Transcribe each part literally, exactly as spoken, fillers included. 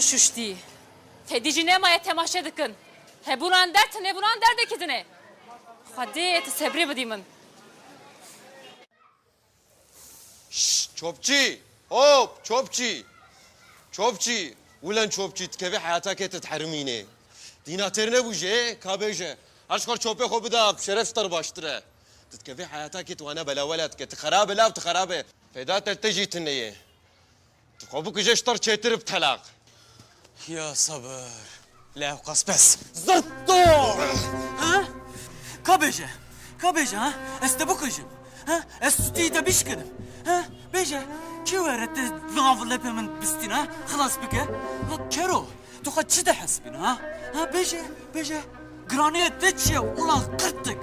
şuştî. Fedî jî nemaye temaşe dikin. Hebûnan derd, nebûnan derdekî din e. Xwedê tu sebrê bidî min. Şşş, çopçî! Hop, çopçî! Çopçî! Ulen çopçî, tu kevê heyata kê tu diherimînê. Dîna têr nebû jê, ka bêje. Her ji xwe çopê xwe bida, bi şeref ji te re baştir e. Tu dikevê heyata kê tu wane bela wela dike. Tu xerab e, lav tu xerab e. Feda te te jî tune ye. Tu xwe bikuje ji te re çêtir bi telaq. Ya sabir. La ew qas bes. Zırtto! Ha? Ka bêje? Ka bêje ha? Ez te bikujim. Ha? Ez stûyê te bişkinim. Ha? Bêje. Kê were te nav lepê min bistîn ha? Xilas bike. La kero. Tu xwe çi dihesibîn ha? Ha? Bêje. Bêje. Giraniyê te çi ye? Ulan qirtik.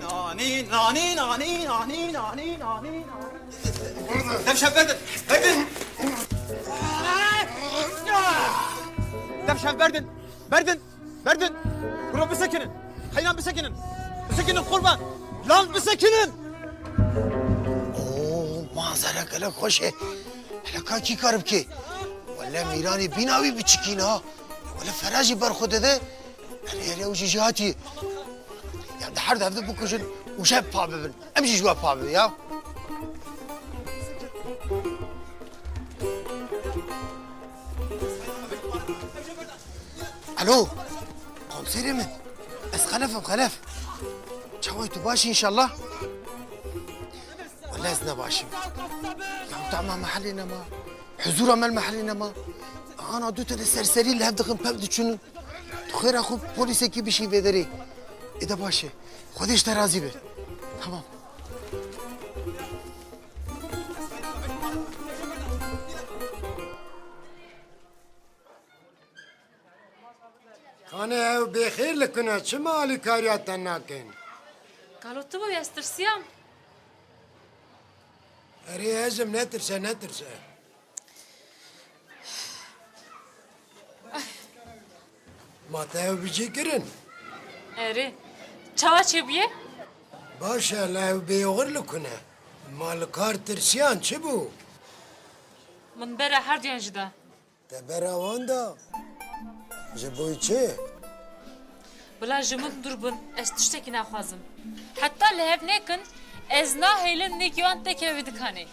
Nanî, nanî, nanî, nanî, nanî, nanî, nanî. Demşe berdin, berdin. Demşe berdin, berdin, berdin. Kuro bisekinin. Heyran bisekinin. Bisekinin kurban. Lan bisekinin. Oo, manzara gelek xweş e. Hele ka kî kar bike? Wele Mîranê bîna wî biçikîn ha. Wele Ferha jî ber xwe dide. Erê, erê, ew jî jêhatî. Ya di her du hevdu bikujin û ji hev pa bibin. Em jî ji we pa bibin ya. Alo. Komiserê min. Ez Xelef im, Xelef. Çawa yî, tu baş î înşallah? Wele ez ne baş im. Ya tama mehelê nema. Huzura me li mehelê nema. Ana du tene serserî li hev dixin, pev diçûnin. Tu xêra xwe polîsekî bişî vê derê. Ê de baş e. Xwedê ji te razî be. Tamam. Kanê ew bêxêr li ku ne, çima alîkariya te nakin? Galo tu bûyî, ez tirsiyam. Erê, ez im, netirse, netirse. Ma te ew bi cî kirin? Erê. Çawa çêbûye? Baş e, la ew bêoxir li ku ne? Ma li kar tirsiyan, çi bû? Min bera herduyan jî da. Te bera wan da? Ji bo çi? Bila ji min dûr bin, ez tiştekî naxwazim. Heta li hev nekin, ez nahêlim nêkî wan têkeve vî dikanê.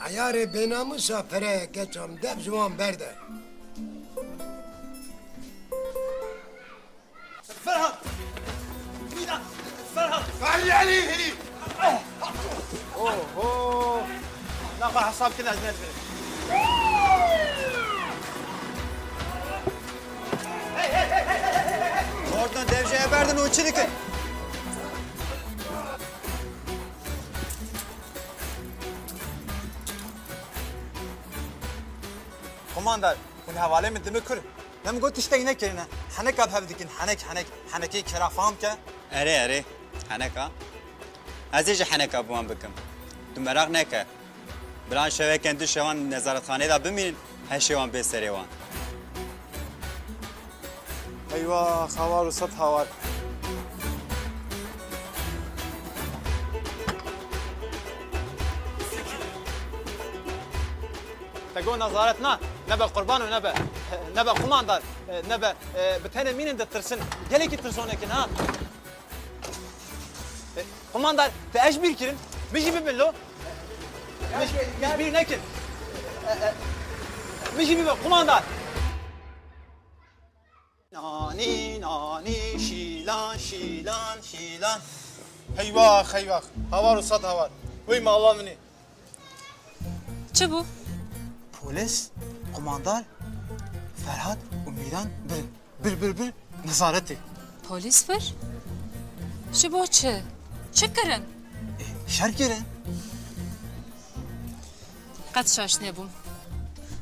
Eyarê bênamûsa pere, keça min, dev ji wan berde. Ferhat! Mîran! Ferhat! Ferî Elî! Oho! Naxwe hesab kin, ez nedibim. Ordon, dev jê berdin û çi dikin? Komandar, hûn hevalê min dimê kur. Ne min got tiştek nekirine. Heneka bi hev dikin. Henek, henek. Henekê kera fam ke. Erê, erê. Heneka. Ez ê jî heneka bi wan bikim. Tu meraq neke. Biran şeveken du şewan nezaretxaneyê de bimînin, heşê wan bê serê wan. Eywa, hawar û sed hawar. Te got nezaret na, nebe qurban û nebe, nebe qumandar, nebe, bi tenê mînin ditirsin. Gelekî tirsonekin ha. Qumandar, te eş bîr kirin, min jî bibin lo. Min jî, min jî bîr nekin. Min jî bibe, qumandar. Nanî, nanî, şîlan, şîlan, şîlan. Heywax, heywax. Hawar û sed hawar. Wey mala min ê. Çi bû? Polis, komandar, Ferhat û Mîran birin. Bir, bir, bir, nezaretê. Polis vir? Ji bo çi? Çi kirin? E, şer kirin. Qet şaş nebûm.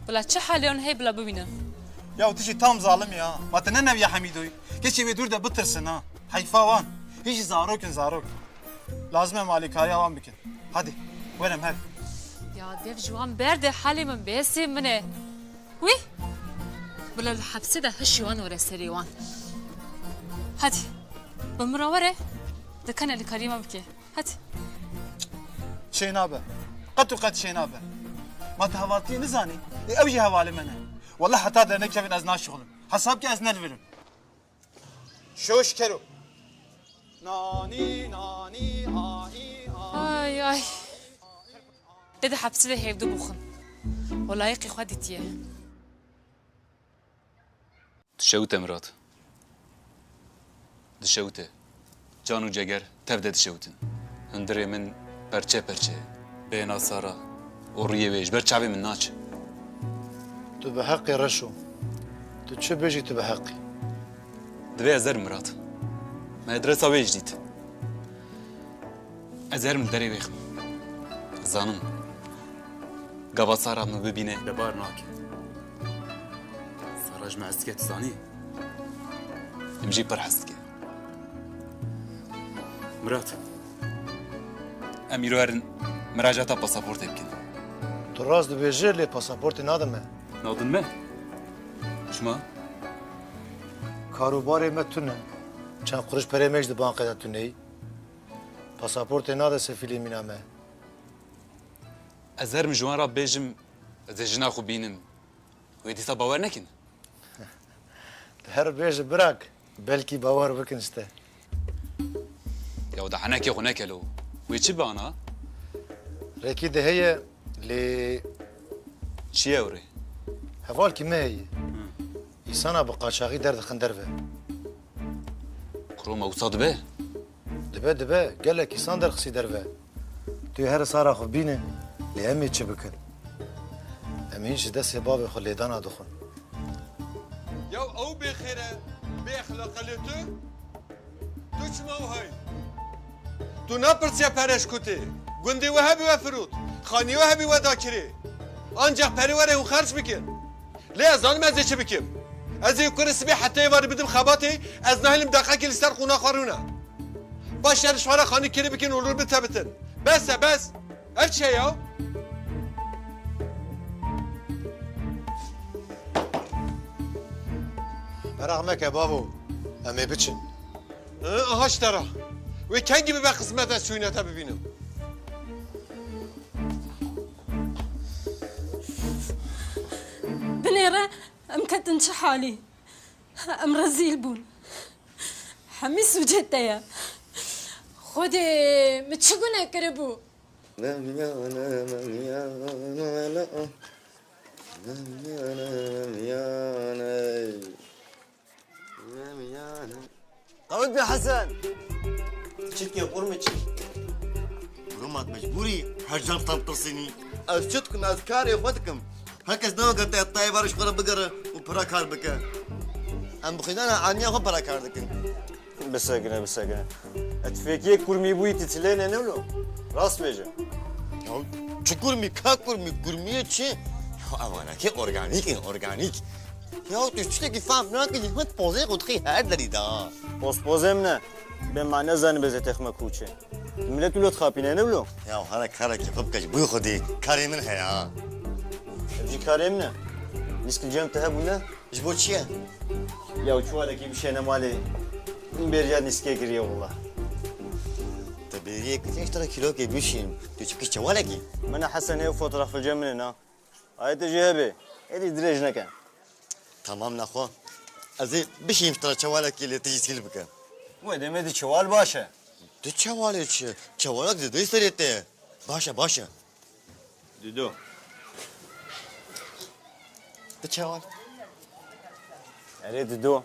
Bila çi halê wan heye bila bibînim. Ya tu jî tam zalim ya. Ma te ne neviya Hemîdoyî. Keçê wê dûr de bitirsin ha. Heyfa wan. Hî jî zarok in zarok. Lazim e em alîkariya wan bikin. Hadi, werin her. Ya dev ji wan berde, halê min bêsê min e. Wî? Bila li hepsê de hişî wan were serê wan. Hadi, bi min re were. Dikan alîkariyê me bike. Hadi. Çênabe. Qet û qet çênabe. Ma tu hevaltiyê nizanî? Ê, ew jî hevalê me ne. Wele heta dernekevin ez naşixulim. Hesab ke ez nelivirim. Şoş kero. Nanî, nanî, aî, aî. Ay, ay. Dede hepsi ve hevdu buxun. O layıqî xwe dîtiye. Dişewite Mirat. Dişewite. Can û ceger tev de dişewitin. Hundirê min perçe perçe ye. Bêhna Sara û rûyê wê ji ber çavê min naçe. Tu bi heqî Reşo. Tu çi bêjî tu bi heqî. Divê ez herim Mirat. Me adresa wê jî dît. Ez herim li derê wêxim. Zanim. Gava Sara min bibîne. Te bar nake. Sara ji me hez dike, tu zanî? Em jî pir hez dike. Mirat. Em îro herin miracata pasaportê bikin. Tu rast dibêjî, lê pasaportê nadin me. Nadin me? Çima? Karûbarê me tune. Çend quruş perê me jî di banqê de tune yî. Pasaportê nade sefîlê mîna me. Ez herim ji wan re bêjim, ez ê jina xwe bînim. Wê dîsa bawer nekin. Her bêje birak, belkî bawer bikin işte. Ya da henekê xwe nekelo. Wê çi bana? Rêkî de heye, lê çi ye ew rê? Hevalkî me heye. Hı. Îsana bi qaçaxî derdixin derve. Kuro me wisa dibe? Dibe, dibe. Gelek îsan derxisî derve. Tu yê here Sara xwe bîne, lê em ê çi bikin? Em hîn ji destê bavê xwe lêdana dixwin. Yaw ew bêxêr e, bêexlaq e lê tu? Tu çima wiha yî? Tu napirsiya pere ji ku tê? Gundê we hebî we firot, xanî we hebî we dakirê. Ancax perê were hûn xerc bikin. Lê ez zanim ez ê çi bikim? Ez ê kurê sibê hetê êvarê bidim xebatê, ez nahêlim deqekê li ser qûna xwe rûne. Baş e, li şwara xanî kirê bikin û li wir bitebitin. Bes e, bes. Ev çi ye ya? Meraq meke bavo, em ê biçin. Hı, aha ji te re. Wê kengî bibe qismet ez şûyîna te bibînim? Binêre em ketin çi halî? Em rezîl bûn. Hemî sûcê te ye. Xwedê min çi gune kiribû? Memiyane, memiyane, memiyane, memiyane. Qewet be Hesen. Çi dikê qurmî çi? Qurmat mecbûrî her can tam tirsînî. Ez çi dikim, ez karê xwe dikim. Her kes neweke te tayê var ji xwe re bigere û pira kar bike. Em bi xwîdana aniya xwe pira kar dikin. Bisekine, bisekine. Et fêkiyê kurmî bûyî tîtileyne ne wilo? Rast bêje. Ya çi kurmî, ka kurmî, kurmiyê çi? Ya evanekê organîk in, organîk. Ya tu tiştekî fehm nakî, hûn pozê xwe dixî her derî de. Poz pozê min e. Bê ma nezanin bê zêtê xwe me kûçe. Milet wilo dixapîne ne wilo? Ya here karekî xwe bike ji bo Xwedê. Karê min heye ha. Ev jî karê min e. Nîsk li cem te hebû ne? Ji bo çi ye? Ya çewalekî bişêne malê. Min bêriya nîskê kiriye wela. Te bêriyê kiriye ji te re kîlokê bişîn. Tu çi bikî çewalekî? Min e Hesen, ew fotoğraf li cem min e na. Ayê te jî hebe. Êdî dirêj neke. Tamam nexwe. Ez ê bişînim ji te re çewalekê lê tu jî sîl bike. Wê demê di çewal baş e. Di çewalê çi? Çewalek di dê serê te ye. Baş e, baş e. Dido. Di çewal. Erê dido.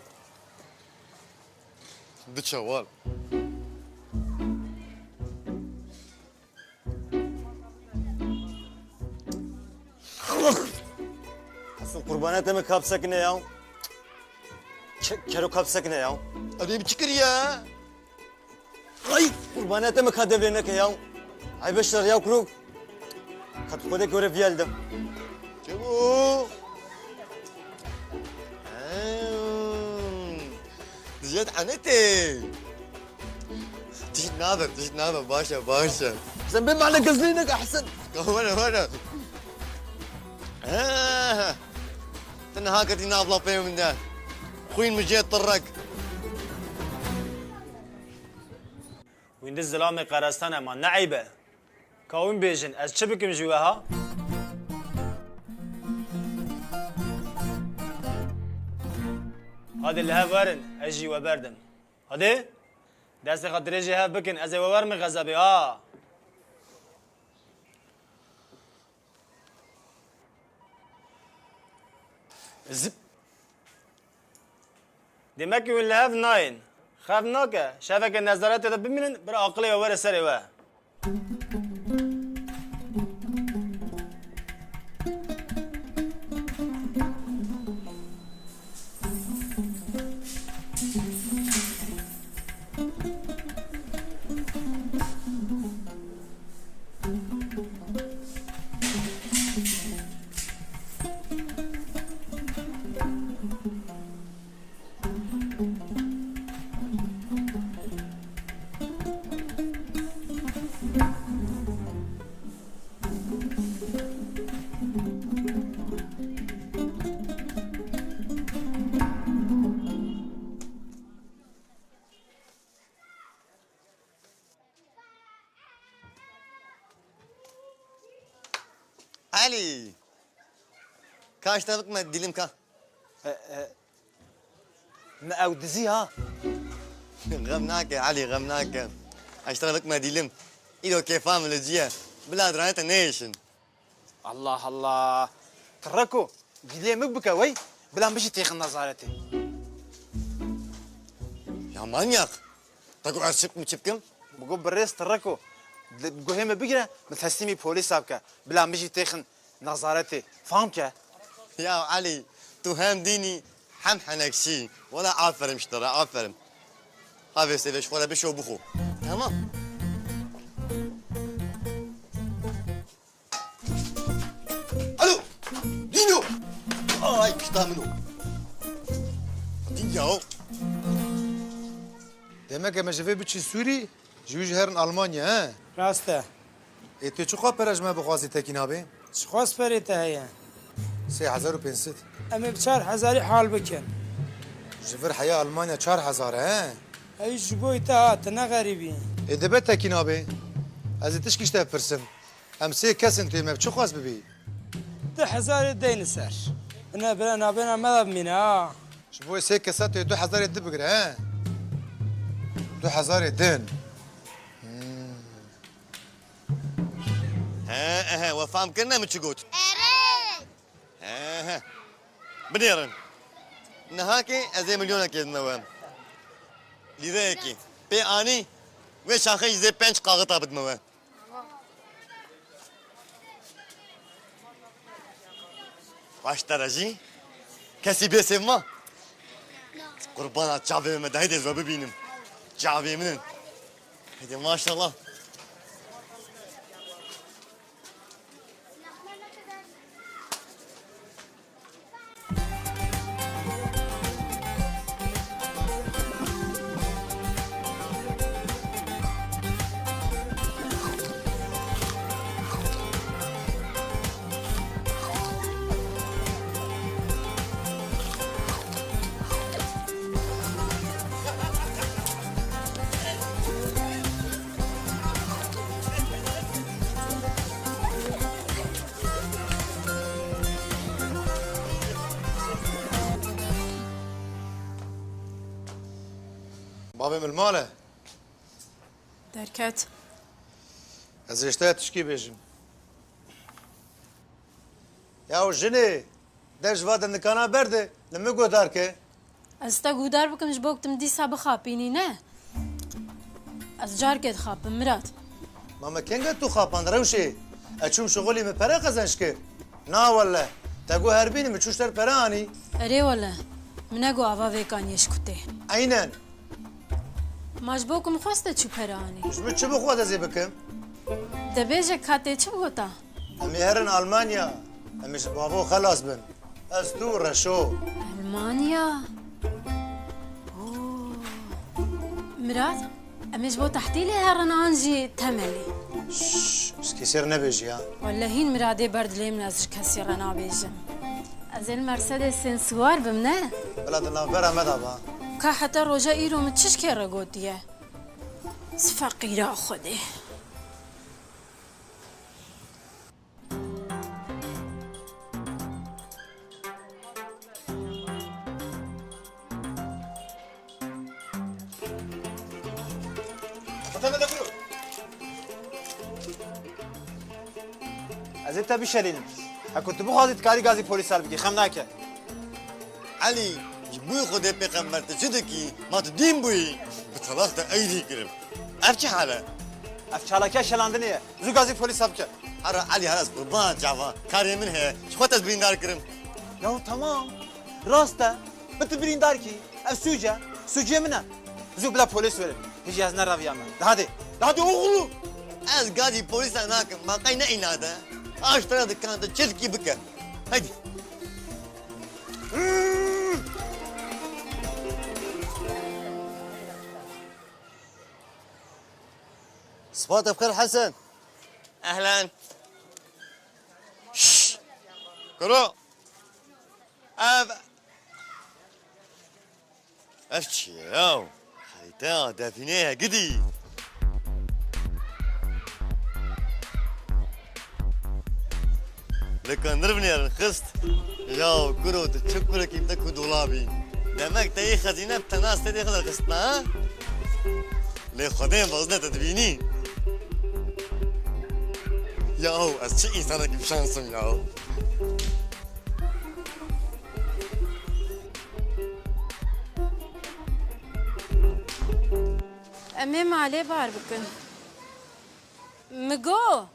Di çewal. Heso qurbane te me kap sekine ya. Ke-, kero kap sekine ya. Erê min çi kiriye? Ay, qurbane te me ka devrê neke ya. Ay beşler ya kuru. Kat xwedê gore viyel de. Çabuk. Hmm. Dijî te anetê. Tişt nabe, tişt nabe, baş e, baş e. Sen bê mane gizlî neke Hesen. Were, were. He. Te niha ketî nav lapê min de. Xwîn min jê tirek. Wîndî zilamê qerestan e ma, ne eyb e? Ka hûn bêjin, ez çi bikim ji we ha? Hadi li hev werin, ez jî we berdim. Hadi. Destê xwe dirêjî hev bikin, ez ê we werim xezebê, ha. Zip. Demek ki hûn li hev nayên. Xev nake, şeveke nezaretê de bimînin, bira aqilê we were serê we. Elî! Ka ji te bikime dîlim ka. E, e, me ew dizî ha. Xem nake Elî, xem nake. Ez ji te bikime dîlim. Îro kêfa min li cî ye. Bila dirane te nêşin. Allah Allah. Tireko, dîlê min bike wey, bila min jî têxin nezaretê. Ya manyak. Te got ez çi bikim, çi bikim? Bi got birêz Tireko, di guhê min bigire, min teslîmî polîsa bike. Bila min jî têxin nezaretê. Fam ke. Ya Elî, tu hem dînî hem henekşî. Wela aferin ji te re, aferin. Ha vê sêvê ji xwe re bişo bixwe. Tamam. Alo! Dîno! Ay, pişta min o. Dîn ya o. Demek em ji vê biçin Sûrî, ji wî jî herin Almanya, he? Rast e. Ê, tu çiqas pere ji me bixwazî Tekîn abê? Çiqas perê te heye? Sê hezar û pênc sed. Em ê bi çar hezarî hal bikin. Ji vir heya Almanya çar hezar e, he? Ew ji bo te hat, ne xerîbî. Ê dibe Tekîn abê. Ez ê tişkî ji te bipirsim. Em sê kes in, tu yê me bi çi xwest bibî? Du hezarê deyne ser. Bine bire nabêna me de bimîne ha. Ji bo sê kesa tu yê du hezarê di bigire, he? Du hezarê din. Hmm. He, ehe, we fam kirine min çi got? Erê. He, he. Binêrin. Niha ki ez ê milyonekê dime we. Lîreyekî. Pê anî, wê şaxê jî zê penc kaxita bidime we. Baş te re jî. Kesî bê sêv ma? Qurbana çavê me, dayê dê zor bibînim. Çavê min in. Hadi maşallah. Bavê min li mal e? Derket. Ez ê ji te tişkî bêjim. Yaw jinê, der ji va dindikana berde, li min guhdar ke. Ez te guhdar bikim ji bo ku tu min dîsa bixapînî, ne? Ez carkê dixapim, Mirat. Ma me kenga tu xapand, Rewşê? Ez çûm şixulî, min pere qezenc kir. Na welle, te got her bînî, min çû ji te re pere anî. Erê welle, min negot ava vêkaniyê ji ku tê. Eynen. Ma ji bo ku min xwest te çû pere anî? Ji min çi bixwat ez ê bikim? De bêje ka tê çi bigota? Em ê herin Almanya. Em ê ji bavo xelas bin. Ez, tu, Reşo. Almanya? Oo. Mirat, em ê ji bo tehtîlê herin an jî temelê? Şşş, ji kesê re nebêjî ya. Welle hîn Miradê ber dilê min, ez ji kesê re nabêjim. Ez ê li Mercedesên siwar bim, ne? Bila di navbera me de ba. Ka heta roja îro min çi ji kê re gotiye? Ez feqîra Xwedê. Hemen de biro. Ez ê te bişelînim. Heko tu bixwazî dikarî gazî polîsan bikî, xem nake. Elî, ji bo Xwedê pêxember tu çi dikî? Ma tu dîn bûyî? Bi telaq te eydî kirim. Ev çi hal e? Ev çalakiya şelandinê ye. Zû gazî polîsan bike. Hera Elî, hera ez qurban çava. Karê min heye. Ji xwe te ez birîndar kirim. Ya tamam. Rast e. Bi tu birîndar kî. Ev sûc e. Sûcê min e. Zû bila polîs were. Hijî ez neraviyame. De hadi. De hadi oxlu. Ez gazî polîsan nakim. Ma qey ne înade. Aştera dikan de çi dikî bike. Hadi. Spat bixêr Hesen. Ehlen. Şşş. Kuro. Ev, ev çi ye ya? Xerîteya defînê ye gidî. Lê ka nirvinêrin xist. Ya kuro, tu çi kurekî te ku dolabî. Demek te yê xezîne bi tena stêdê xwe derxistina, ha? Lê Xwedê vezne te dibînî. Ya ez çi însanekî bi şans im ya. Em ê malê bar bikin. Mi got,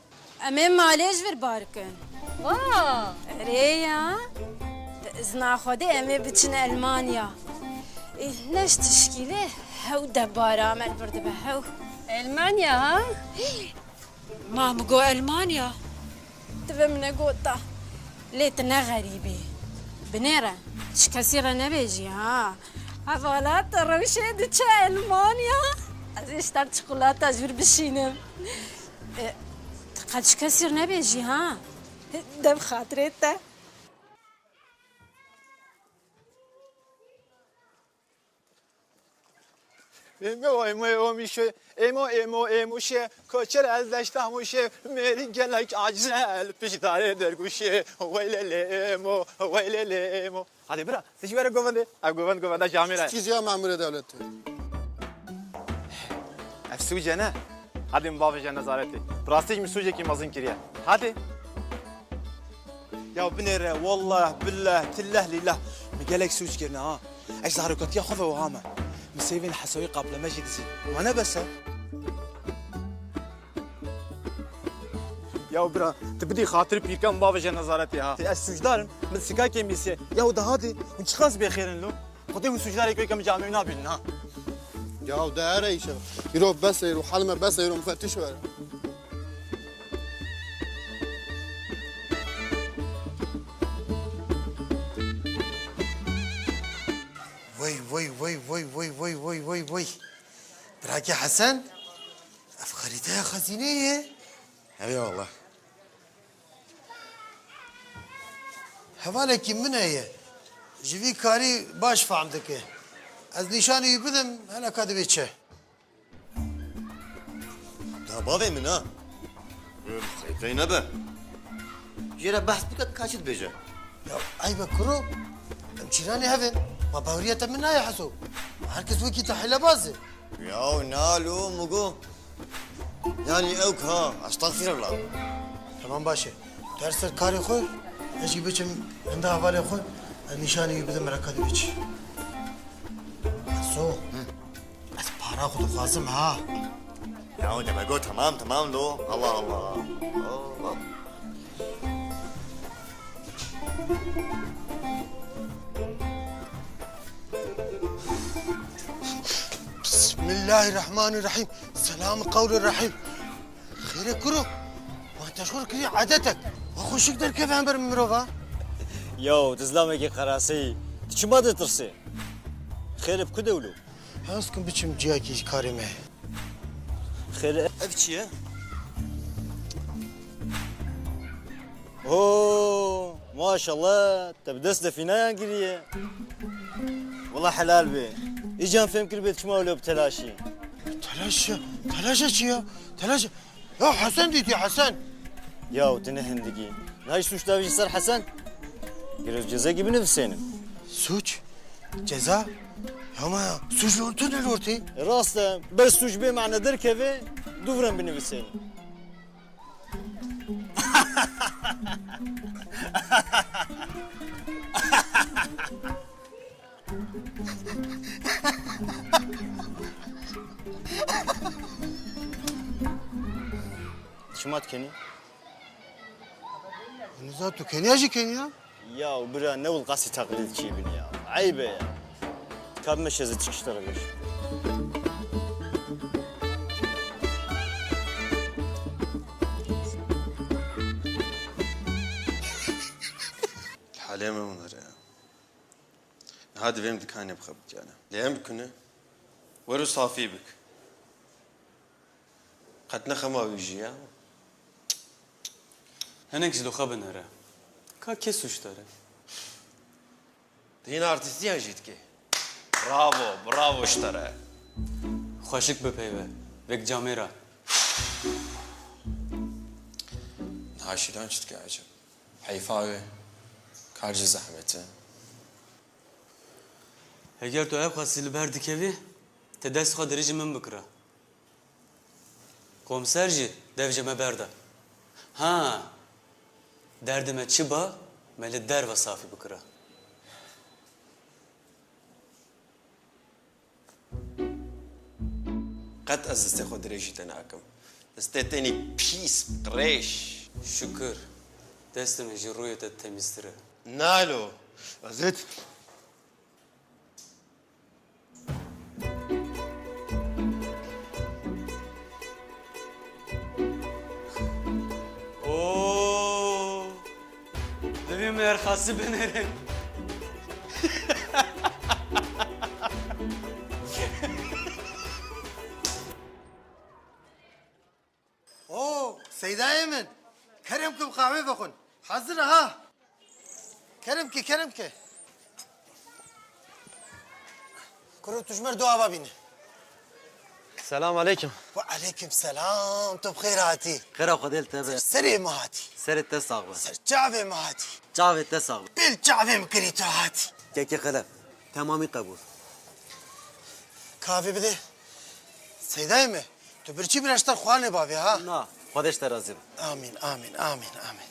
em ê malê ji vir bar bikin. Wa! Erê ya. Di izna Xwedê em ê biçin Elmanya. Ê, neş tişkîlê hew de bara me li vir dibe hew. Elmanya ha? Ma mi got Elmanya? Divê min negota. Lê tu ne xerîb î. Binêre, ji kesî re nebêjî ha. Hevala te rewşê diçe Elmanya. Ez ê ji te re çikolata ji vir bişînim. E, tu qet ji kesî re nebêjî ha. Dem xatirê te. Emo, emo, emo, mişe, emo, emo, emo, şe, koçer ez deşta muşe, meri gelek acel, piştare derguşe, weylele emo, weylele emo. Hadi bira, siz were govende, a govend govenda camira. Siz ya memure devleti. Ev sûce ne? Hadi mi bavêje nezaretê. Bi rastî jî mi sûcekî mezin kiriye. Hadi. Ya binêre, wallah, billah, tillah, lillah. Mi gelek sûc kirine ha. Ez zarokatiya xwe ve wiha me. Mi sêvên hesawî qapleme jî dizî. Ma ne bes e? Ya bira, tu bidî xatir pîrka min bavêje nezaretê ha. Ez sûcdar im, min sikakê mîsê. Ya de hadi, hûn çiqas bêxêr in lo? Xwedê hûn sûcdarê ku yekê min camê wî nabînin ha. Ya de here îşe. Îro bes e, îro hal me bes e, îro mifetiş were. Vay, vay, vay, vay. Birakê Hesen, ev xerîteya xezîneyê ye. Erê wallah. Hevalekî min heye. Ji vî karî baş fehm dike. Ez nîşanî wî bidim, hela ka divê çi. Da bavê min ha. Xeytey nebe. Jê re behs bike, ka çi dibêje? Ya eybe kuro. Em cîranê hev in. Ma baweriya te min nayê heso. Her kes wekî te hilebaz e. Ya na lo Mugo. Yanî ew ka, estexfirullah. Tamam baş e. Tu her ser karê xwe, ez jî biçim hinda hevalê xwe, ez nîşanî wî bidim, reka dibê çi. Heso. Hı. Ez para xwe dixwazim ha. Ya de me got tamam, tamam lo. Allah Allah. Allah. Bismillahirrahmanirrahim. Selam qewlirrahim. Xêre kuro. Wan te şor kirî edetek. Wa xweşik derkeve hember mirova. Yaw, tu zilamekî qeraseyî. Tu çima ditirsê? Xêr e bi ku dewlo? Ez kim biçim ciyakî ji karê me. Xêr e. Ev çi ye? Oo, maşallah, te bi dest defînayan kiriye. Wela helal be. Îcan fêm kiribê çima wilo bi telaşî. Telaş ya, telaşa çi ya? Telaş. Ya Hesen dîtî, Hesen. Ya tu ne hindik î. Niha jî sûc davêjî ser Hesen. Gelo cezekî binivîsênim. Sûc? Ceza? Ama ya, suç lortê ne lortê? E, rast e. Ber suç bê mane derkeve, du viren binivîsêne. Çima dikenî? Niza tu keniya jî keniya? Ya bira, ne wil qasî teqlîd çî bin ya. Eyb e ya. Ka bime şezî çik ji te re bêjim. Halê me hûn here ya. Niha divêm dikanê bi xwe bikene. Lê em bikune. Wero safî bik. Qet ne xema wî jî ya. Hinek ji li xwe binere. Ka kê sûcdar e? Tu hîn artîstiyan jî dikê. Bravo, bravo ji te re. Xweşik bipeyve, vek camêra. Niha Şîlan çi dike eceb? Heyfa wê. Kar jî zehmet e. Heger tu ev qasî li ber dikevî, te dest xwe dirêj ji min bikira. Komser jî dev ji me berda. Ha, derdê me çi ba, me li derve safî bikira. Qet ez destê xwe dirêj ji te nakim. Destê te nî pîs, qirêj. Şukir, destê min ji rûyê te temîztir e. Nalo, ez ê Oo! Divê me erxasî binêrin. Oo, Seydayê min. Kerem kim, qehwê vexwin. Hazir e ha. Kerem ke, kerem ke. Kuro, tu ji me re du ava bîne. Selam aleykum. Ve aleykum selam. Tu bi xêr hatî. Xêra Xwedê li te be. Serê me hatî. Serê te sax be. Ser çavê me hatî. Çavê te sax be. Pêl çavê min kirî tu hatî. Kekê Xelef, temamî qebûl. Kavê bide. Seydayê me, tu birçî bira ji te xwarinê bavê ha? Na, Xwedê ji te razî be. Amîn, amîn, amîn, amîn.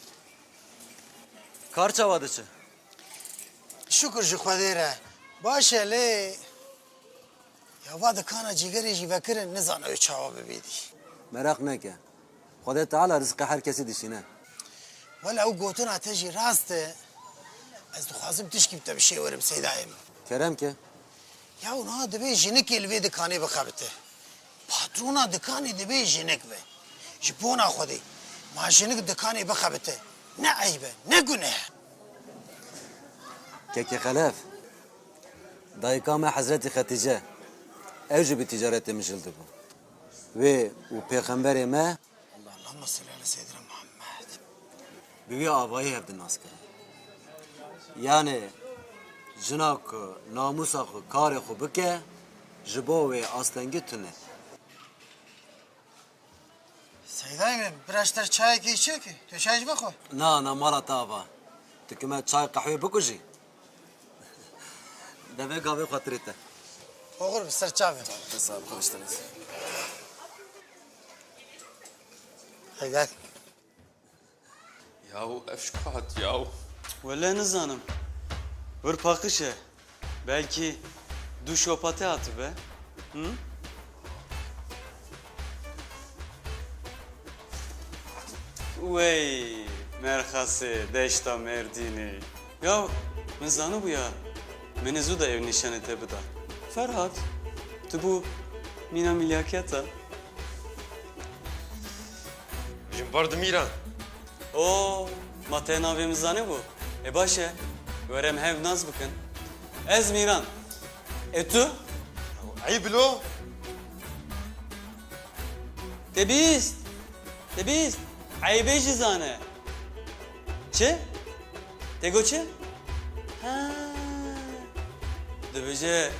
Kar çawa diçe? Şukur ji Xwedê re. Baş e lê ya va dikana cîgerê jî vekirin, nizane ew çawa bibî dî. Meraq neke. Xwedê Teala rizqê her kesî dişîne. Wele ew gotina te jî rast e. Ez dixwazim tişkî bi te bişêwirim Seydayê min. Kerem ke. Ya niha divê jinikê li vê dikanê bixebite. Patrona dikanê divê jinik be. Ji bona Xwedê, ma jinik dikanê bixebite, ne eyb e, ne guneh e. Kekê Xelef, dayika me Hezretî Xetîce, ew jî bi ticaretê mijil dibû. Wê û pêxemberê me Allahümme salli ala seyyidina Muhammed. Bi wî avayî hev di nas kirin. Yanê jina ku namûsa xwe, karê xwe bike, ji bo wê astengî tune. Seydayê min, bira ji te çayekê çêkî, tu çay jî vexwe. Na, na, mala te ava. Tu kime çay qehwê bikujî. Devê gavê xwe tirê te. Oxir bi ser çavê. Te sağ ol, xweş te. Heyder. Yaw, ev ji ku hat yaw? Wele nizanim. Wir paqij e. Belkî du şopatê hatibe. Hı? Wey, Merxasê, deşta Mêrdînê. Ya, min zanibûya, min ê zû de ev nîşanê te bida. Ferhat, tu bû mîna mîlyaketa. Ji min ber dimîran. O, ma te navê min zanibû? Ê baş e, were em hev nas bikin. Ez Mîran. Ê tu? Eyb lo. Te bîst. Te bîst. Eybê jî zane. Çi? Te got çi? Ha. Dibêje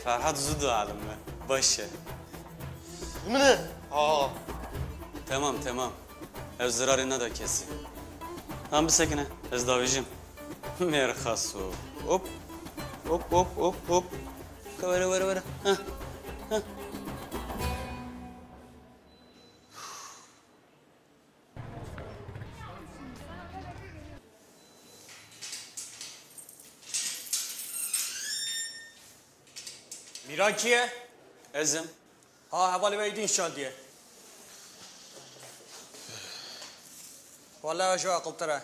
Ferhat zû dielime. Baş e. Min e? Ha. Temam, temam. Ev zirarê neda kesî. Tamam, bisekine. Ez davêjim. Mêrxaso. Hop. Hop, hop, hop, hop. Were, were, were. Heh. Heh. Mîran kî ye? Ez im. Ha, hevalê we êdî nîşandiye. Wele ji we aqiltir e.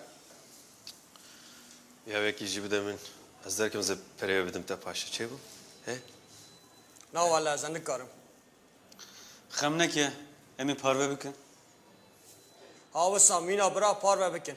Ya wekî jî bide min. Ez derkim zê perê wê bidim te paşê. Çêbû? He? Na wele ez nikarim. Xem neke, em ê parve bikin. Ha wisa mîna bira parve bikin.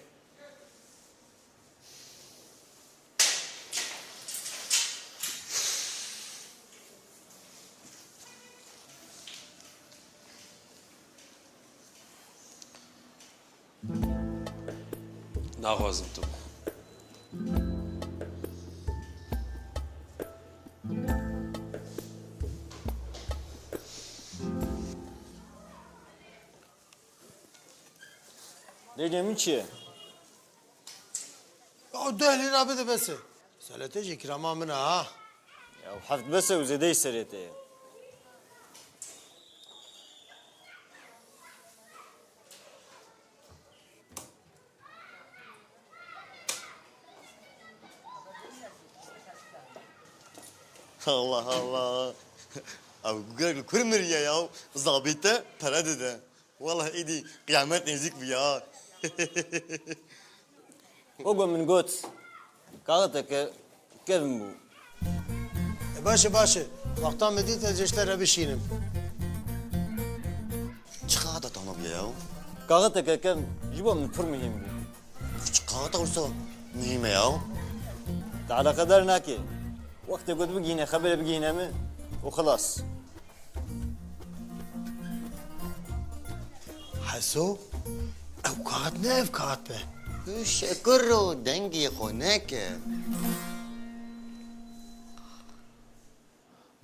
Naxwazim tu. Dêcê min çi ye? Ya deh lîra bide bes e. Seletê jî kirama min e ha. Ya heft bes e û zêdeyî serê te ye. Allah Allah. Ew gerek li kur miriye ya. Zabîte pere dide. Wallahî êdî qiyamet nêzîk bû ya. Wek min got, kaxiteke kevn bû. E, baş e, baş e. Wexta min dît ez ji te re bişînim. Çi kaxita tana bûye ya? Kaxiteke kevn ji bo min pir muhîm bû. Çi kaxita wisa muhîm e ya? Te eleqedar nake. Wextê got bigihîne, xeberê bigihîne min û xilas. Heso, ew kaxit ne ev kaxit be. Tu şekiro dengê xwe neke.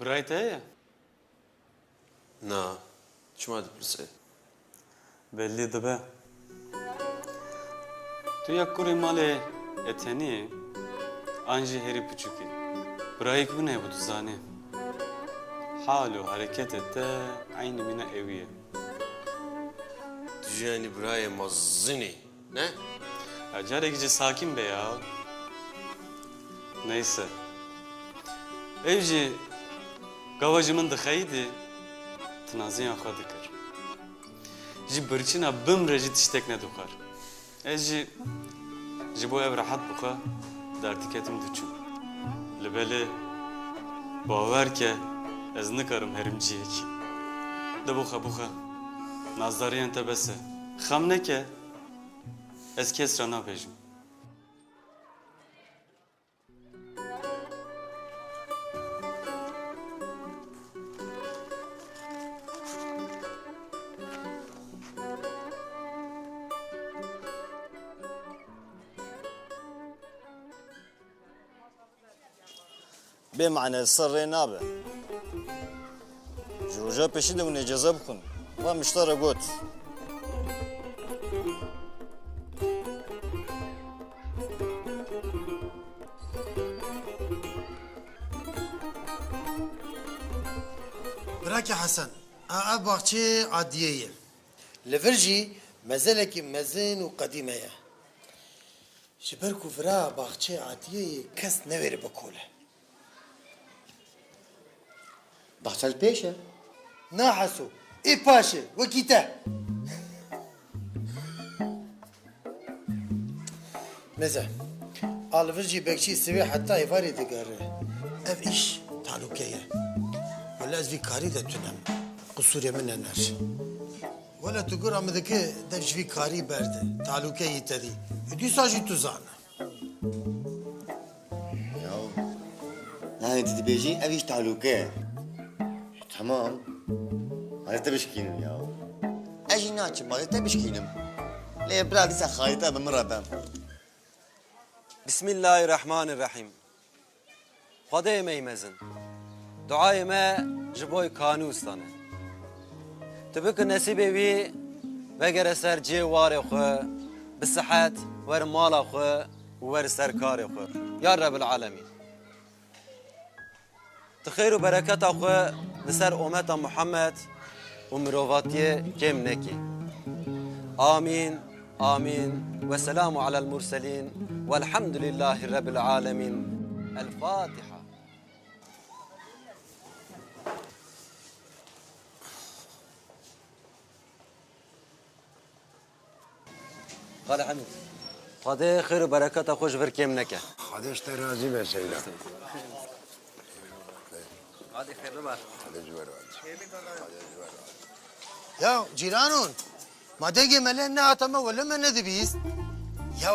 Birayê te heye? Na, çima dipirse? Belli dibe. Tu ya kurê malê Etenî yê, an jî herî piçûk î. Birayêk wî nebû, tu zanî. Hal û hereketê te eynî mîna ewî ye. Tu jî eynî birayê mezin î, ne? Ya carek jî sakin be ya. Neyse. Ev jî gava ji min dixeyidî, tinaziya xwe dikir. Ji birçîna bimre jî tiştek nedixwar. Ez jî ji bo ev rehet bixwe derdiketim diçûm. Li belê bawer ke ez nikarim herim cihekî. De bixe, bixe. Nazdariyên te bes e. Xem neke, ez kes re nabêjim. Bê mane li ser rê nabe. Ji roja pêşî de hûn ê ceza bixwin. Va mişta re got. Birakê Hesen, a, ev baxçeyê Adiyê ye. Li vir jî mezelekî mezin û qedîm heye. Ji ber ku vira baxçeyê Adiyê ye, kes newêre bikole. Baxçe li pêş e. Na Heso, ê paş e, wekî te. Meze, a li vir jî bekçî sivê heta êvarê digere. Ev îş talûke ye. Wele ez vî karî de tunem. Qisûrê min nener. Wele tu gura min dike, dev ji vî karî berde. Talûke yî te dî. Û dîsa jî tu zane. Ya. Nayê tu dibêjî ev îş talûke ye. Tamam. Hadi te bişkînim ya. Ez jî naçim, hadi te bişkînim. Lê bira dîsa xayî te bi min re be. Bismillahirrahmanirrahîm. Xwedê me yî mezin. Duayê me ji bo Kanû Usta ne. Tu bike nesîbê wî vegere ser cihê warê xwe, bi sihet, wer mala xwe û wer ser karê xwe. Ya Rebbil Alemîn. Tu xêr û bereketa xwe li ser ummeta Muhammed û mirovatiyê kêm nekî. Amîn, amîn. Ve selamu alel murselîn. Velhamdülillahî Rabbil alemîn. El Fatiha. Xalê Hemîd, Xwedê xêr û bereketa xwe ji vir kêm neke. Xwedê ji te razî be Seyda. Xwedê xêr bibe. Xwedê ji we razî. Xwedê ji we razî. Ya cîranon, ma dengê me lê nehate me wele me nedibîst. Ya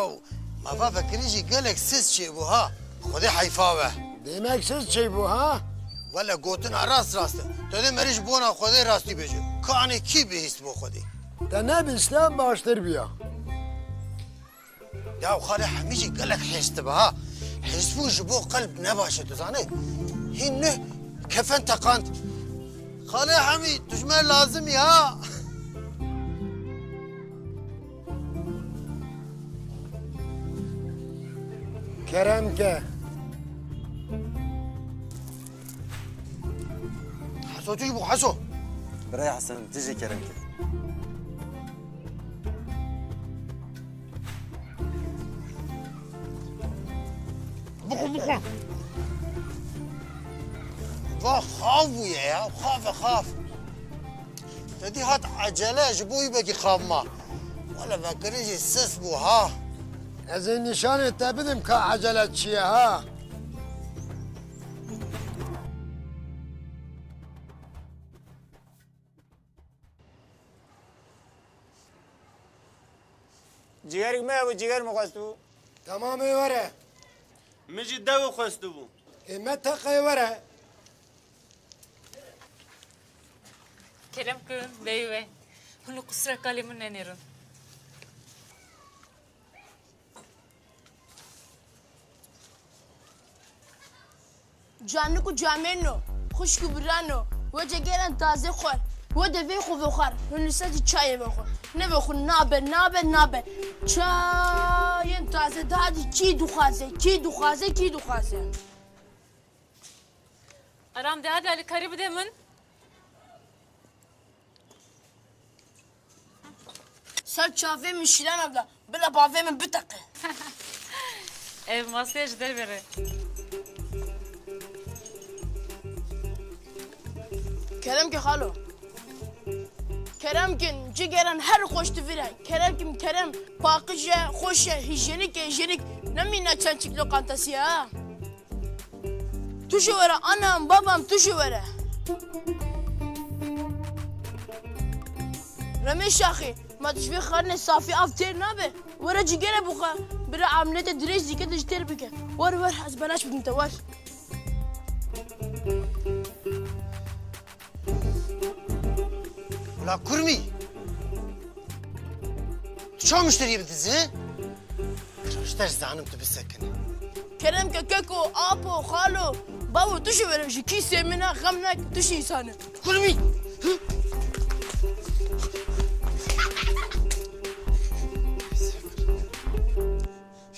ma va vekirî jî gelek siz çêbû ha. Xwedê heyfa we. Demek siz çêbû ha? Wele gotina rast rast e. Tu dê merî ji bona Xwedê rastî bêje. Kanê kî bihîst bo Xwedê? Te nebîstiya baştir biya. Ya Xalê Hemî jî gelek hêrs dibe ha. Hêrsbûn ji bo qelb ne baş e, tu zanî. Hîn nuh kefen teqand. Xalê Hemî, tu ji me lazim î ha. Kerem ke. Heso tu jî bû Heso. Birayê Hesen, tu jî kerem ke. Bixwe, bixwe. Va xav bûye ya, xav e, xav. Te dî hat ecele, ji bo wî belkî xav ma. Wele vekirî jî sis bû ha. Ez ê nîşanê te bidim ka ecele çi ye ha. Cigerik me hebû, ciger min xwestibû. Temamê were. Min jî dewê xwestibû. Ê me teqê were. Kerem kin, beyî we. Hûn li qusra kalê min nenêrin. Canik û camêrno, xwişk û birano, we cegêran taze xwar, we devê xwe vexwar, hûn li ser jî çayê vexwin. Nevexwin, nabe, nabe, nabe. Çayên taze dadî kî dixwaze, kî dixwaze, kî dixwaze. Aram de hadi alîkarî bide min. Ser çavê min Şîlan abla, bila bavê min biteqe. Ev masê ji derve re. Kerem ke xalo. Kerem kin, cigeran her xweş tu vire. Kerem kin, kerem, paqij e, xweş e, hijyenîk e, hijyenîk. Nemîne çend çîk lokantası ya. Tu jî were, anam, babam, tu jî were. Remê Şaxî, ma tu ji vê xarinê safî av têr nabe? Were cîgere bixwe, bira amlete dirêj dike, tu jî têr bike. Wer, wer, ez belaş bidim te, wer. Ula kurmî! Tu çawa muşteriyê bidizî? Ji te zanim tu bisekine. Kerem ke keko, apo, xalo, bawo, tu jî were ji kîsê min e, xem nake, tu jî însan î. Kurmî!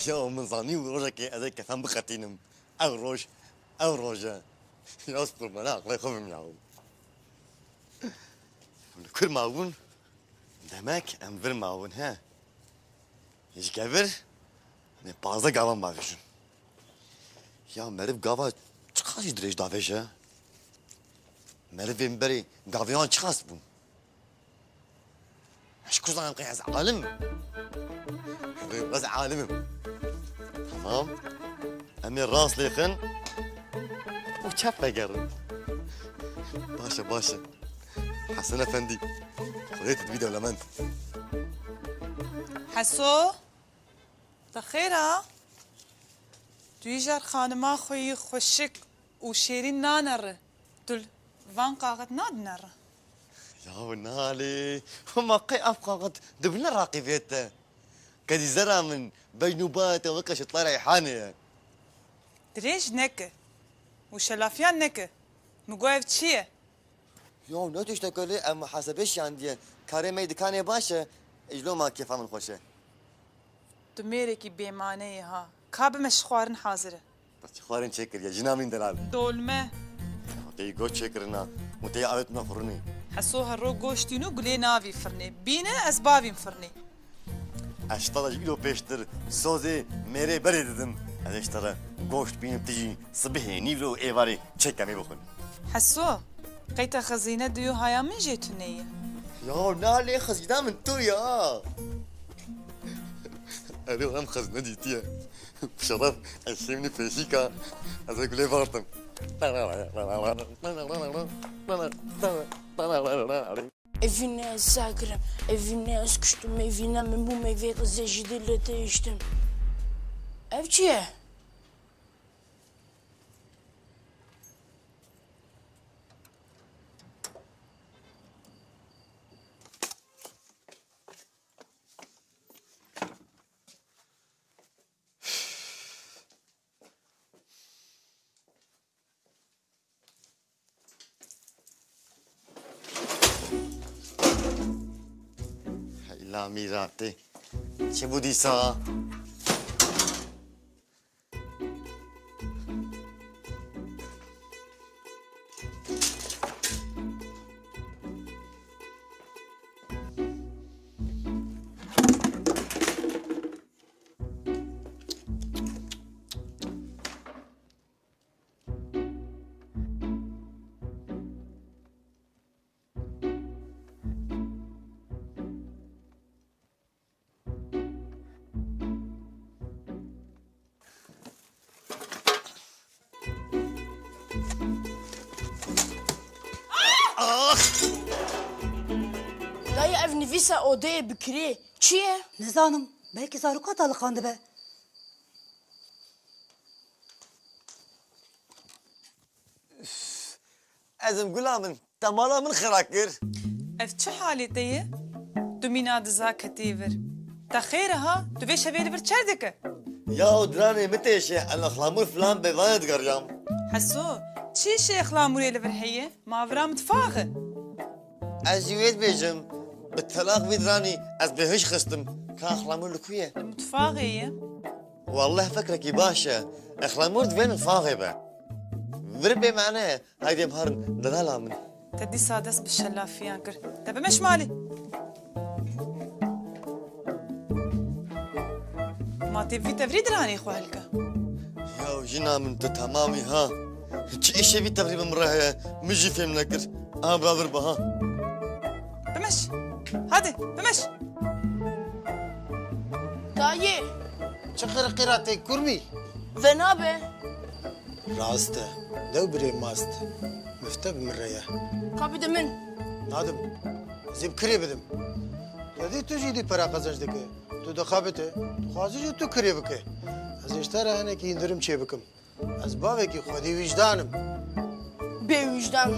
Ya min zanî rojekê ez ê kefan biqetînim. Ew roj, ew roj e. Ya qurban aqilê xwe bim ya. Li kur mabûn, demek em vir mabûn he. Ji kevir, em ê pazdeh gavan bavêjin. Ya meriv gava çiqas jî dirêj davêje? Merivên berê gaviyan çiqas bûn? Ez ji ku zanim qey ez alim im? Qey ez alim im. Tamam. Em ê rast lêxin û çep vegerin. Baş e, baş e. Hesen Efendî, Xwedê tu dibî dewlemend. Heso, te xêr a? Tu îcar xanima xwe yî xweşik û şêrîn naneri. Tu li van qaxit nadineri. Yaw nalê, hema qey ev qaxit dibine raqîbê te. Kedî zera min, beynûbate weke şitla reyhanê ye. Dirêj neke û şelafiyan neke. Min got ev çi ye? Yaw ne tiştek e lê, em muhasebê şiyandiye. Karê me yê dikanê baş e, îclo ma kêfa min xweş e. Tu mêrekî bêmane yî ha. Ka bime ji xwarin hazir e. Bes ji xwarin çêkiriye, jina min delal. Dolme. Tê goş çêkirina û tê avêtina firnê. Heso herro goş tîno gulê navî firnê. Bîne ez bavîm firnê. Ez ji te re ji îro pêştir sozê mêrê berê didim. Ez ê ji te re goşt bînim, tu jî sibihê, nîvro û êvarê çêkemê bixwin. Heso, qey te xezîne diyo haya min jê tune ye? Ya na lê xezîna min tu ya. Erê em xezîne dîtiye. Şeref, ez şêmî pêşîka, ez ê gulê vartim. Evîne ez sakirim, evîne ez kuştum, evîne min bû meyvê qizê jî dê lê te hiştim. Ev çi ye? Heyla mîratê. Çi bû dîsa? Dayê, ev nivîsa odeyê bi kirê çi ye? Nizanim, belkî zaroka taliqandibe. Üf, ez im gula min, te mala min xira kir. Ev çi halê te ye? Tu mîna diza ketî vir. Te xêr e ha, tu vê şevê li vir çer dike? Ya diranê min têşe, em ixlamûr filan bêvane digeriyam. Heso, çi işê ixlamûrê li vir heye? Ma vira mitfax e. Ez jî wê dibêjim, bi telaq vî diranî ez bêhiş xistim. Ka ixlamûr li ku ye? Li mitfaxê ye. Wallah fikrekî baş e. Ixlamûr divê mitfaxê be. Vir bê mane, haydê em herin delala min. Te dîsa dest bi şelafiyan kir. Te bimeş malê. Ma tê vî tevrî diranê xwe hilke. Ya jina min, tu temamî ha. Çi îşê vî tevrî bi min re heye, min jî fêm nekir. Aha bira vir biha. Bimeş. Hadi, bimeş. Dayê. Çi qiriqîra tê kurmî? Venabe. Rast e. Dew birê mast. Mifte bi min re ye. Ka bide min. Nadim. Ez ê bi kirê bidim. Te dî tu jî dî pera qezenc dike. Tu dixebite. Tu xwazî jî tu kirê bike. Ez ê ji te re hinekî îndirim çê bikim. Ez bavekî xwedî wîjdan im. Bê wîjdan.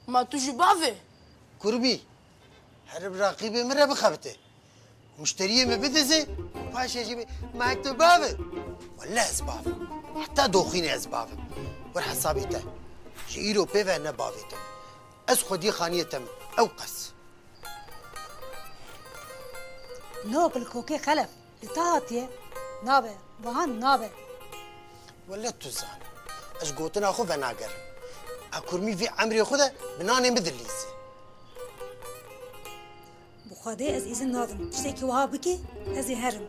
Ma tu jî bav î? Kurbî. Here bi raqîbê min re bixebite. Muşteriyê min bidize, paşê jî bê, "Ma tu bav î?" Wele ez bav im. Heta doxînê ez bav im. Wir hesabê te. Ji îro pê ve ne bavê te. Ez xwediyê xaniyê te me. Ew qas. No, li kokê Xelef. Li te hatiye? Nabe, wiha nabe. Wele tu zanî. Ez ji gotina xwe venagerim. A kurmî vî emrê xwe de bi nanê min dilîze. Bi Xwedê ez îzin nadim. Tiştekî wiha bikî, ez ê herim.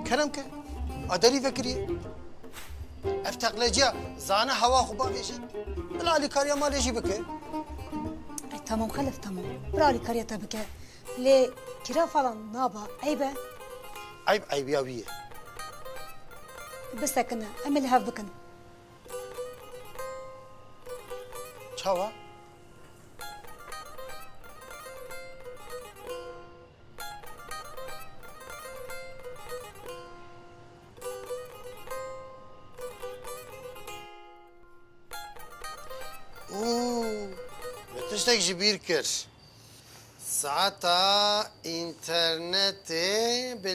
Kerem ke. A derî vekiriye. Ev teqleciya zane hewa xwe bavêje. Bila alîkariya malê jî bike. Ay, tamam Xelef, tamam. Bira alîkariya te bike. Lê kira falan naba, eyb e? Eyb eybiya wî ye. Bisekine, em ê li hev bikin. Çawa? Oo, min tiştek ji bîr kir. Saeta înternetê bi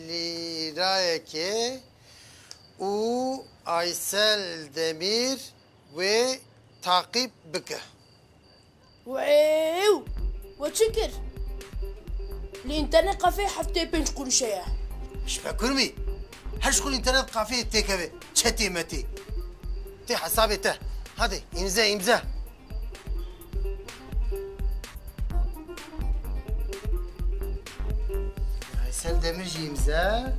lîrayekê û Aysel Demîr wê taqîb bike. Wew! We çi kir? Li înternet kafê heftê pênc quruşe ye. Ji be kurmî, her ji xwe li înternet kafê têkeve, çetê metê. Tê hesabê te. Hadi, îmze, îmze. Aysel Demir jî îmze.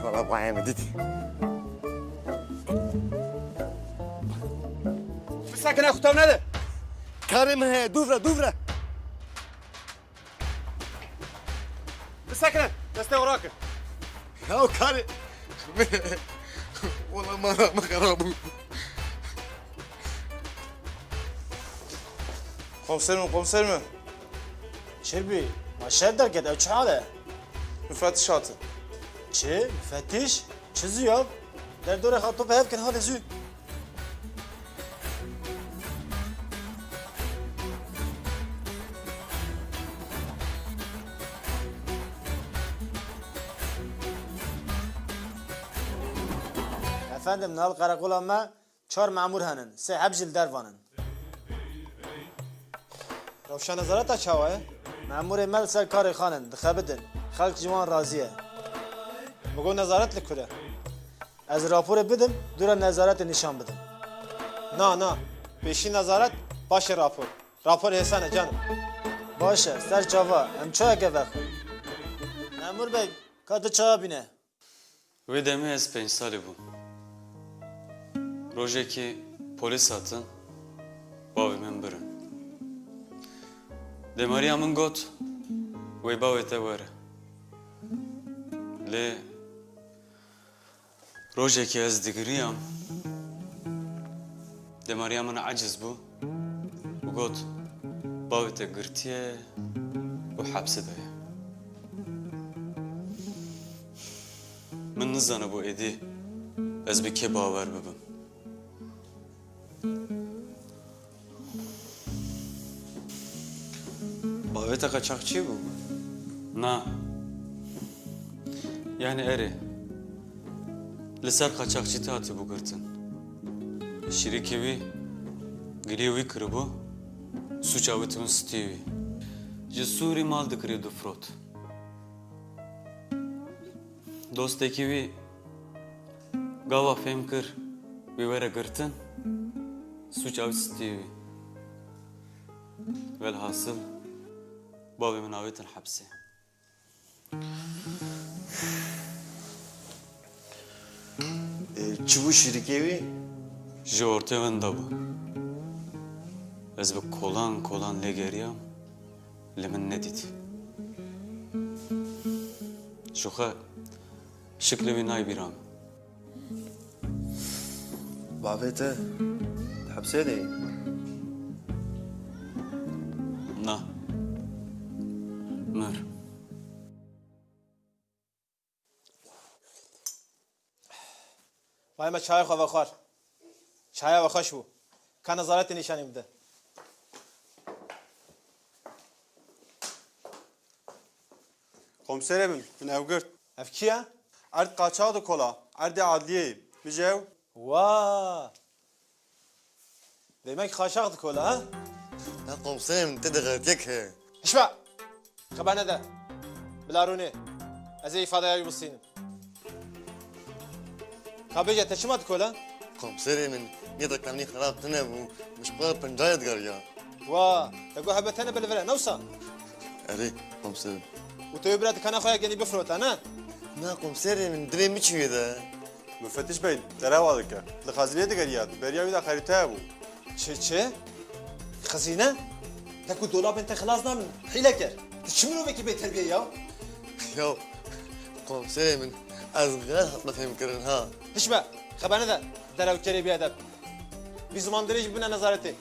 Wala bayê min dît. Bisekine, xwe tev nede. Karê min heye, dûv re, dûv re. Bisekine, destê xwe rakin. Ya karê. Wala mala me xerab bû. Komiser min, komiser min. Çi bî? Ma şer derket, ew çi hal e? Müfettiş hatin. Çi? Müfettiş? Çi zû ya? Derdorê xwe top hev kin, hadi zû. Efendim, nal qereqola me çar memûr henin, sê heb jî li dervan in. Rewşa nezareta çawa ye? Memûrê me li ser karê xan in, dixebitin. Xelk ji wan razî ye. Min got nezaret li kur e? Ez raporê bidim, dû re nezaretê nîşan bidim. Na, na. Pêşî nezaret, paşê rapor. Rapor hêsan e canim. Baş e, ser çava, em çayeke vexwin. Memûr beg, ka tu çaya bîne. Wê demê ez pênc salî bûm. Rojekî polîs hatin, bavê min birin. Dêmariya min got, wê bavê te were. Lê rojekî ez digiriyam, dêmariya min eciz bû. û got, bavê te girtiye û hepsê de ye. Min nizanibû êdî ez bi kê bawer bibim. Bavê te qaçaxçî bû? Na. Yanî erê. Li ser qaçaxçîtî hatibû girtin. Şirîkê wî giliyê wî kiribû, sûca wî tibûn stûyê wî. Ji Sûrî mal dikirî difrot. Dostekî wî gava fêm kir wî were girtin, sûca wî stûyê wî. Welhasil, bavê min avêtin hepsê. Ê, çi bû şirîkê wî? Ji ortê winda bû. Ez bi kolan kolan lê geriyam, li min nedît. Ji xwe şiklê wî nayê bîra min. Bavê te di hepsê de ye? Na. Mir. Vay me çaya xwe vexwar. Çaya we xweş bû. Ka nezaretê nîşanî bide. Komiserê min, min ew girt. Ev kî ye? Erd qaçax dikola, erdê adliyê. Bije ew. Wa! Demek qaçax dikola, ha? Ya komiserê min, te de xelkek heye. Hişme! Xeber nede. Bila rûnê. Ez ê îfadeya wî bistînim. Ka bêje te çima dikola? Komiserê min, niyeta kanî xerab tune bû, min ji xwe re pencayê digeriya. Wa, te got hebe tene bi li vir e, ne wisa? Erê, komiserim. Û tu yê bira dikana xwe ya genî bifirota, ne? Na komiserê min, dilê min çi wê de? Mufetiş bey, derewa dike. Li xezîneyê digeriya, di beriya wî de xerîte hebû. Çi, çi? Xezîne? Te ku dolabên te xilas nabin, hîleker. Tu çi mirovekî bêterbiye ya? Ya, komiserê min, ez xelet hatime fêmkirin ha. Hiş be, xebane de, derewkerê bêedeb. Vî zimandirêj bibine nezaretê.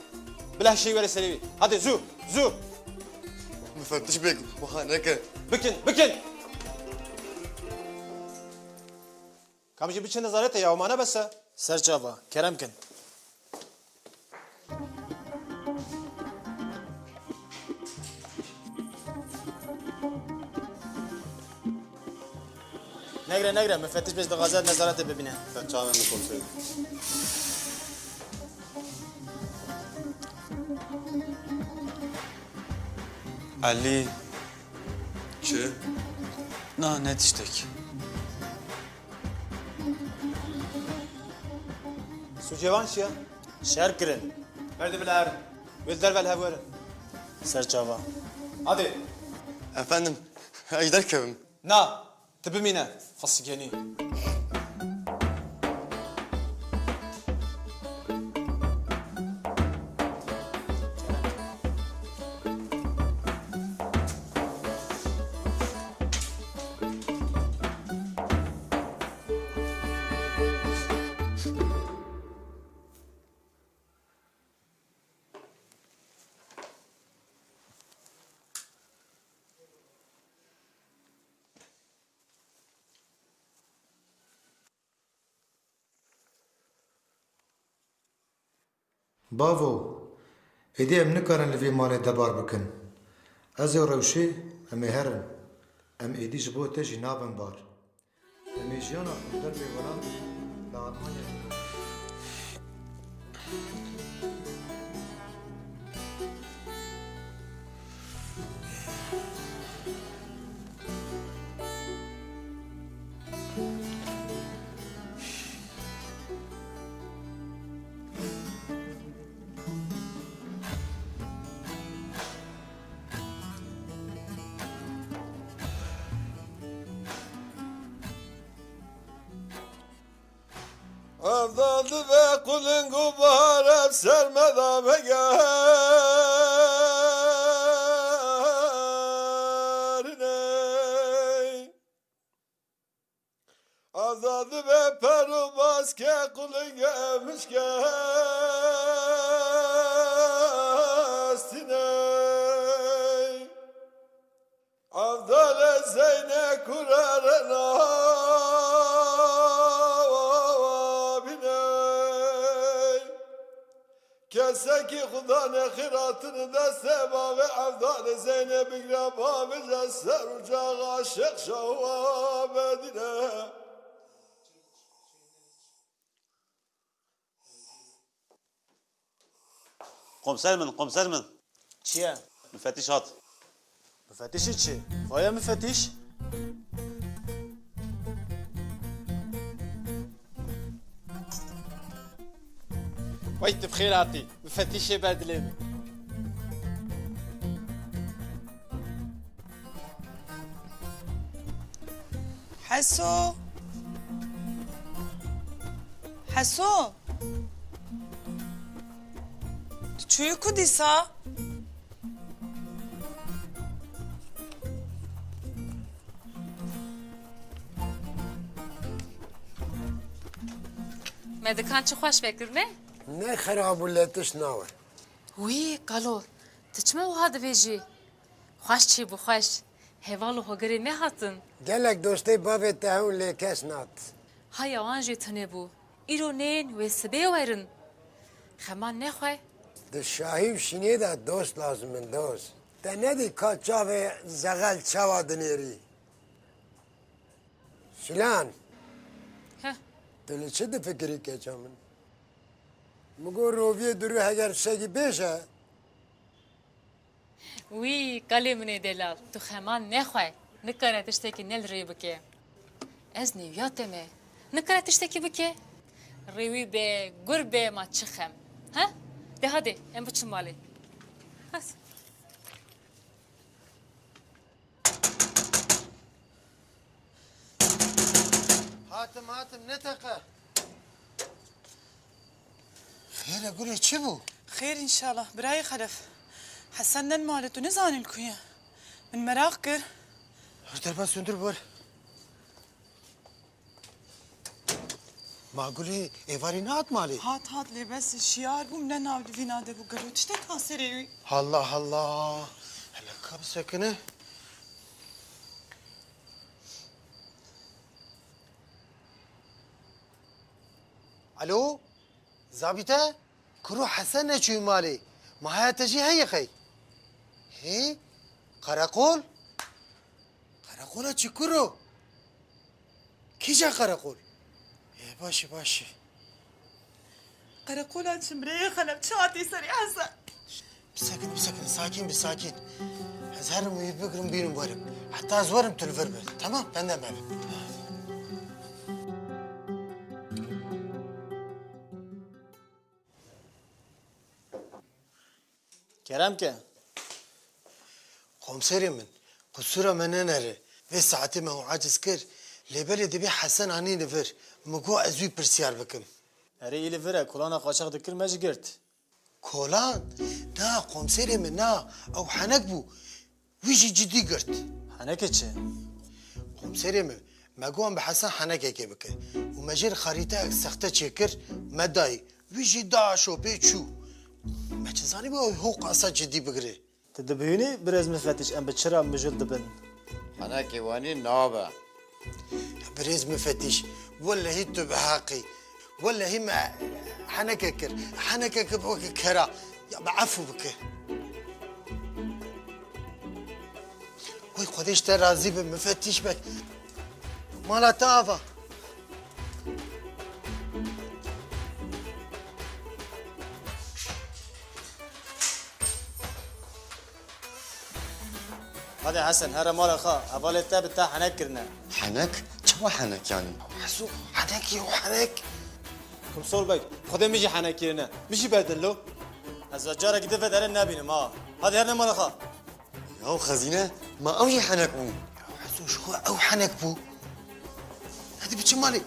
Bila hişê were serê wî. Hadi zû, zû. Mufetiş bêk, wiha neke. Bikin, bikin! Kam jî biçe nezaretê ya, mane bes e. Ser çava, kerem kin. Negre, negre, mufetiş bêj dixwaze nezaretê bibîne. Ser çavê min komiserim. Elî. Çi? Na, ne tiştek. Sûcê wan çi ye? Şer kirin. Berdê bila herin. Wê li derve li hev werin. Ser çava. Hadi. Efendim, ez derkevim. Na, tu bimîne. Fisigenî. Bavo, êdî em nikarin li vê malê debar bikin. Ez û Rewşê em ê herin. Em êdî ji bo te jî nabin bar. Em ê jiyana xwe li dervê welatê li Almanyayê bikin. Evda dibe quling û bahar ev ser me da vegerîney. Evda dibe per û baske quling ev mişkestîney. Evdalê Zeyne kurere nabîney. Kesekî Xuda nexiratin destê bavê Evdalê Zeyne bigre bavêje ser ucaxa Şêx Şawa bedîne. Komiser min, komiser min. Çi ye? Mufetiş hat. Mufetişî çi? Vaya mufetiş. Wey tu bi xêr hatî. Mufetişê ber dilê min. Heso. Heso. Tu çûyî ku dîsa? Me dikan çi xweş vekirine? Ne xerab û letiş nawe. Wî, kalo, tu çima wiha dibêjî? Xweş çêbû, xweş. Heval û hogirê nehatin. Gelek dostê bavê te hewn lê kes nat. Haya wan jî tune bû. Îro nên wê sibê werin. Xeman nexwe. Di şahî û şînê de dost lazim in, dost. Te nedî ka çavê zexel çawa dinêrî? Şilan. Heh. Tu li çi difikirî keça min? Min got roviyê dirû heger tiştekî bêje. Wî, kalê min ê delal, tu xeman nexwe. Nikare tiştekî ne li rê bike. Ez nêwiya te me. Nikare tiştekî bike. Rêwî be, gur be, ma çi xem. He? De hadi, em biçin malê. Hadi. Hatim, hatim, neteqe. Xêr e gulê, çi bû? Xêr înşallah. Birayê Xelef. Hesen ne li malê, tu nizanî li ku ye? Min meraq kir. Her derbas hundir bor. Ma gulê êvarî nehat malê? Hat, hat, lê bes şiyar bû, min ne nav li vîna de bû. Gelo tiştek ha serê wî? Allah Allah. Hele ka bisekine. Alo? Zabîte? Kuro Hesen neçûyî malê. Ma heya te jî heye qey? Hê? Qereqol? Qereqola çi kuro? Kîja qereqol? Ê, baş e, baş e. Qereqola çi, birayê Xelef, çi hatî serê Hesen? Bisekin, bisekin, sakîn bi, sakîn. Ez herim wî bigrim bînim werim. Heta ez werim tu li vir be. Temam, bende mebe. Kerem ke. Komserê min, qusûra me nenere. Vê saetê me hûn aciz kir. Lê belê dibê Hesen anî li vir. Min got ez wî pirsyar bikim. Erê, î li vir e, kolana qaçax dikir, me jî girt. Kolan? Na, komserê min, na. Ew henek bû. Wî jî cidî girt. Henekê çi? Komserê min, me got em bi Hesen henekekê bike. Û me jê re xerîteyek sexte çêkir, me dayî. Wî jî da şopê çû. Me çi zanîbû ew ho qasa cidî bigire. Tu dibihînî birêz min fetîş em bi çira mijûl dibin? Henekê wenî nabe. Ya birêz min fetîş, welehî tu bi heq î. Welehî me heneke kir. Heneke kir weke kera. Ya me efû bike. Wey Xwedê ji te razî be, min fetîş be. Mala te ava. Hadi Hesen, here mala xwe, hevalê te bi te henek kirine. Henek? Çawa henek yanî? Heso, henek yo, henek. Komsor Beg, Xwedê min jî henek kirine. Min jî bedin lo. Ez we carekî di vê derê nebînim ha. Hadi here mala xwe. Ya Xezîne, ma ew jî henek bû? Ya Heso, ji xwe ew henek bû. Hadi biçin malê.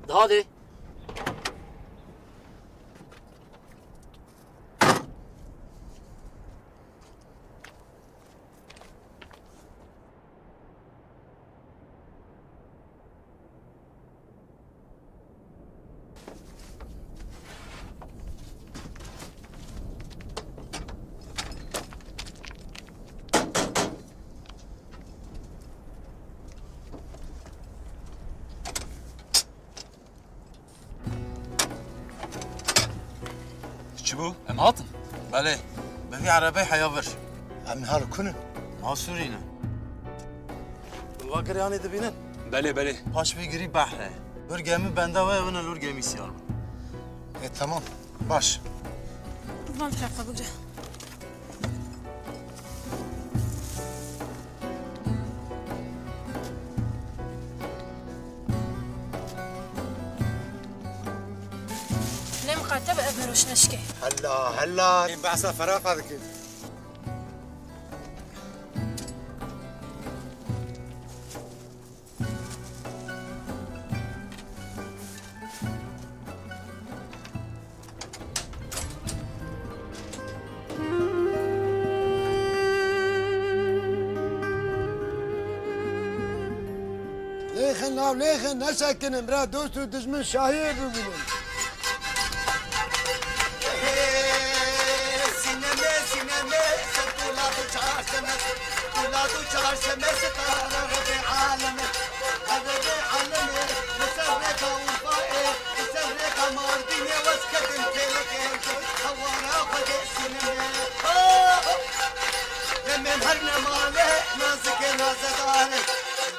Daha de. Çi bû? Em hatin? Belê. Bi vî erebeyê heya vir. Em niha li ku ne? Niha Sûrî ne. Li va girê anê dibînin? Belê, belê. Paş vê girî behr e. Wir gemî benda we, ew ne lor gemî siyar bû. E, tamam. Baş. Van tarafa bigre. Ne miqate bi ev meroş neşke. Hela, hela. Em behsa feraqa dikin. Lêxin nav lêxin, nesekinin bira, dost û dijmin şahiyê bibînin. Sîneme, sîneme, ser polat û çarşeme, polat û çarşeme, sitara revê aleme, revê aleme, li ser rêka Urfayê, li ser rêka Mardînê, wes ketin kêlekê, hewara Xwedê sîneme. Demên her nemale, nazikê nazedare,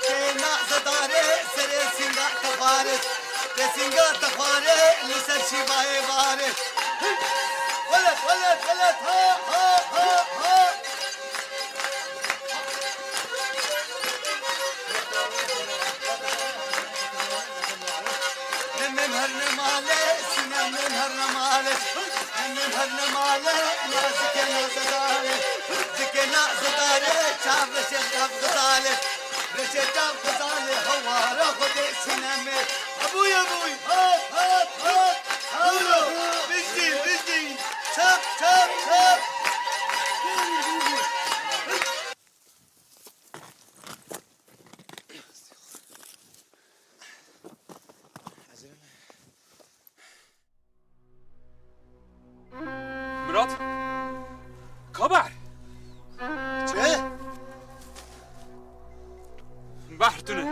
tê nazedare, serê sînga te xware, tê sînga te xware, li ser şîvayê vare. Welet, welet, welet, ha, ha, ha, ha. Çav reşe çav xizale, reşe çav xizale, hewara Xwedê Sînemê. Ebûy, ebûy, hat, hat, hat, hat. Bizdî, bizdî. Çap, çap, çap. Mirat! Kaber! Çi? Behr tune.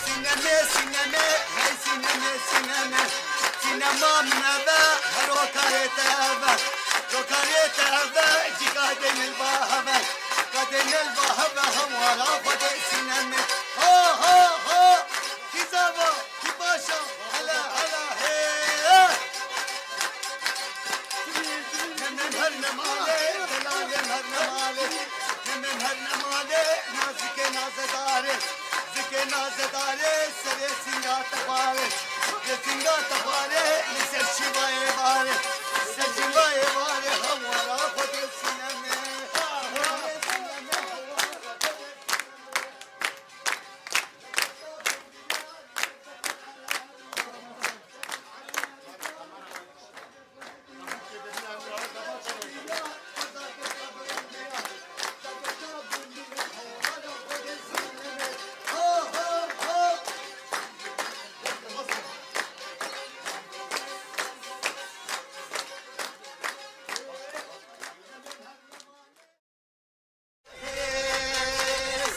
Sînemê, sînemê, hey sînemê, sînemê. Sînema min eve, her o karê te eve. O karê te eve, cî kadê nil ba heve. Kadê nil ba heve, hewara Xwedê sînemê. Ha, ha, ha. Kî zava, kî paşa, hela, hela, hey. Nemên her ne malê, delalên her ne malê. Nemên her ne malê, nazikê nazedarê. Zikê nazedarê, serê singa te xwarê. Lê singa te xwarê, li ser şîvayê varê. Li ser şîvayê varê, hewara Xwedê Sînemê. Xwedê Sînemê, hewara Xwedê Sînemê.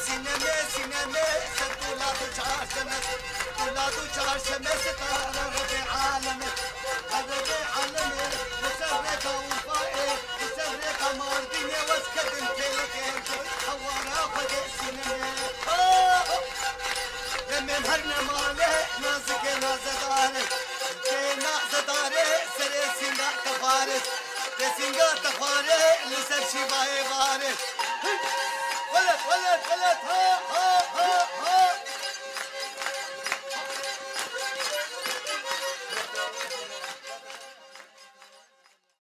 Sînemê, sînemê, ser tu lad û çarşeme, tu lad û çarşeme, sitara Rebê aleme, Rebê aleme, li ser rêka Urfayê, li ser rêka Mardînê, wes kedin têlekê, hewara Xwedê sînemê. Oh, oh. Demên her ne malê, nazikê nazedarê, kê nazedarê, serê singa te xwarê. Dê singa te xwarê, li ser şîvayê varê. Welet, welet, welet, ha, ha, ha, ha.